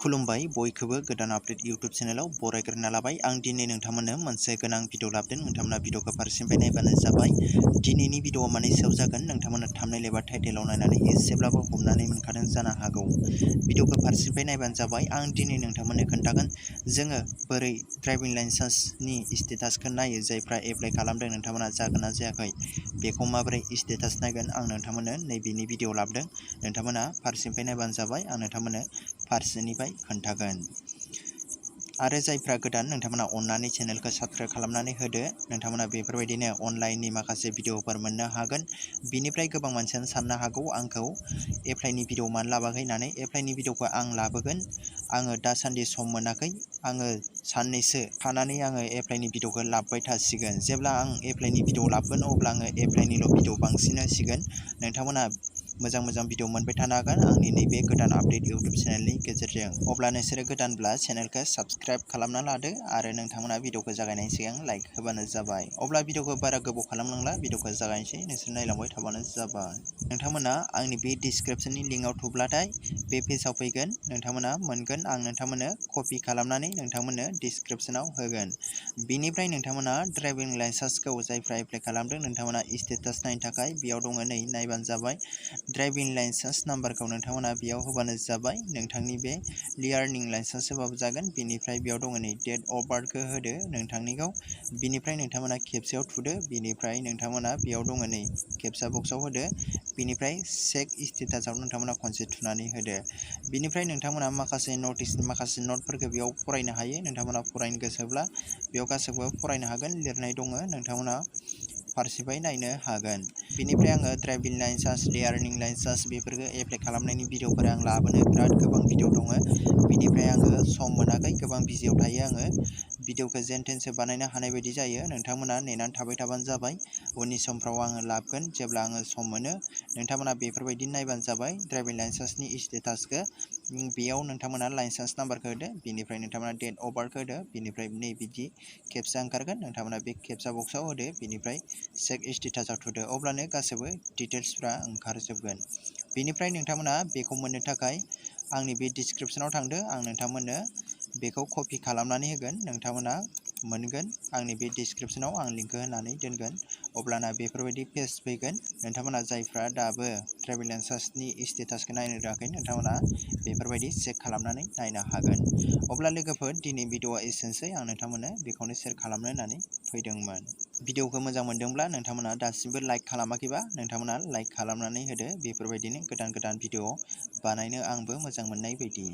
खुलुमबाय बयखौबो गोदान आपडेट यूट्यूब चेनेलाव बरायग्रोना लाबाय। आं दिनै नोंथांमोननो मोनसे गोनां भिडिअ लाबोदों। नोंथांमोना भिडिअखौ फारसेनिफ्राय नायबानो जाबाय। दिनैनि भिडिअआ माने सायाव जागोन नोंथांमोना थाम्बनेल एबा टाइटेलाव नायनानै एसेब्लाबो हमनानै मोनखादों जानो हागौ। भिडिअखौ फारसेनिफ्राय नायबानो जाबाय। आं दिनै नोंथांमोननो खोन्थागोन जोङो बोरै ड्राइभिं लाइसेन्सनि स्टेटासखौ नायो। जायफ्रा एप्लाइ खालामदों नोंथांमोना जागोन ना जायाखै बेखौ माबोरै स्टेटास नायगोन आं नोंथांमोननो नैबेनि भिडिअ लाबोदों। नोंथांमोना फारसेनिफ्राय नायबानो जाबाय। आं नोंथांमोननो फारसेनिफ्राय खोन्थागोन। आरो जायफ्रा गोदान नोंथांमोना अननानै चेनेलखौ साबस्क्राइब खालामनानै होदो। नोंथांमोना बेफोरबायदिनो अनलाइननि माखासे भिडिअफोर मोननो हागोन। बिनिफ्राय गोबां मानसियानो साननो हागौ आंखौ एप्लाइनि भिडिअ मानो लाबोआखै होननानै। एप्लाइनि भिडिअखौ आं लाबोगोन। आङो दासान्दि सम मोनाखै। आङो साननैसो थानानै आङो एप्लाइनि भिडिअखौ लाबोबाय थासिगोन। जेब्ला आं एप्लाइनि भिडिअ लाबोगोन अब्ला आङो एप्लाइनिल' भिडिअ बांसिन होसिगोन। नोंथांमोना मोजां भिडिअ मोनबाय थानो हागोन आंनि नैबे गोदान आपडेट यूट्यूब चेनेलनि गेजेरजों। अब्ला नोंसोरो गोदानब्ला चेनेलखौ साबस्क्राइब खालामना लादो आरो नोंथांमोना भिडिअखौ जागायनायनि सिगां लाइक होबानो जाबाय। अब्ला भिडिअखौ बारा गोबाव खालामनांला, भिडिअखौ जागायनोसै। नोंसोर नायलांबाय थाबानो जाबाय। नोंथांमोना आंनि बे डिसक्रिप्शननि लिंकआव थुब्लाथाय बे पेजाव फैगोन। नोंथांमोना मोनगोन। आं नोंथांमोननो कपि खालामनानै नोंथांमोननो डिसक्रिप्शनाव होगोन। बिनिफ्राय नोंथांमोना ड्राइभिं लाइसेन्सखौ जायफ्रा एप्लाइ खालामदों नोंथांमोना स्टेटास नायनो थाखाय बेयाव दङ नै नायबानो जाबाय। ड्राइभिं लाइसेन्स नाम्बारखौ नोंथांमोना बेयाव होबानो जाबाय। नोंथांनि बे लियारनिं लाइसेन्स होबाबो जागोन। बिनिफ्राय बेयाव दङ नै डेट अफ बार्थखौ होदो नोंथांनिखौ। बिनिफ्राय नोंथांमोना खेबसेयाव थुदो। बिनिफ्राय नोंथांमोना बेयाव दङ नै खेबसा बक्सआव होदो। बिनिफ्राय चेक स्टेटासआव नोंथांमोना खनसे थुनानै होदो। बिनिफ्राय नोंथांमोना माखासे नटफोरखौ बेयाव फरायनो हायो। नोंथांमोना फरायनो गोसोब्ला बेयाव गासैखौबो फरायनो हागोन। लिरनाय दङ नोंथांमोना फारसेनिफ्राय नायनो हागोन। बिनिफ्राय आङो ड्राइभिं लाइसेन्स, लियारनिं लाइसेन्स बेफोरखौ एप्लाइ खालामनायनि भिडिअफोर आं लाबोनो बिराद गोबां भिडिअ दङ। बिनिफ्राय आङो सम मोनाखै, गोबां बिजियाव थायो आङो। भिडिअखौ जेन थेनसो बानायनो हानाय बायदि जायो। नोंथांमोना नेनानै थाबाय थाबानो जाबाय। उननि समफ्राव आङो लाबोगोन जेब्ला आङो सम मोनो। नोंथांमोना बेफोरबायदि नायबानो जाबाय ड्राइभिं लाइसेन्सनि स्टेटासखौ। बेयाव नोंथांमोना लाइसेन्स नाम्बारखौ होदो। बिनिफ्राय नोंथांमोना डेट अफ बार्थखौ होदो। बिनिफ्राय नै बिदि खेबसा ओंखारगोन। नोंथांमोना बे खेबसा बक्सआव होदो। बिनिफ्राय चेक स्टेटासआव थुदो। अब्लानो गासैबो डिटेल्सफ्रा ओंखारजोबगोन। बिनिफ्राय नोंथांमोना बेखौ मोननो थाखाय आंनि बे डिसक्रिप्शनाव थांदो। आं नोंथांमोननो बेखौ कपि खालामनानै होगोन। नोंथांमोना मोनगोन। आंनि बे डिसक्रिप्शनाव आं लिंकखौ होनानै दोनगोन। अब्लाना बेफोरबायदि पेज फैगोन। नोंथांमोना जायफ्रा दाबो ड्राइभिं लाइसेन्सनि स्टेटासखौ नायनो रोङाखै नोंथांमोना बेफोरबायदि चेक खालामनानै नायनो हागोन। अब्ला लोगोफोर दिनै भिडिअआ एसेनोसै। आं नोंथांमोननो बेखौनो शेयार खालामनो होननानै फैदोंमोन। भिडिअखौ मोजां मोनदोंब्ला नोंथांमोना दासिमबो लाइक खालामाखैबा नोंथांमोना लाइक खालामनानै होदो। बेफोरबायदिनो गोदान भिडिअ बानायनो आंबो मोजां मोननाय बायदि।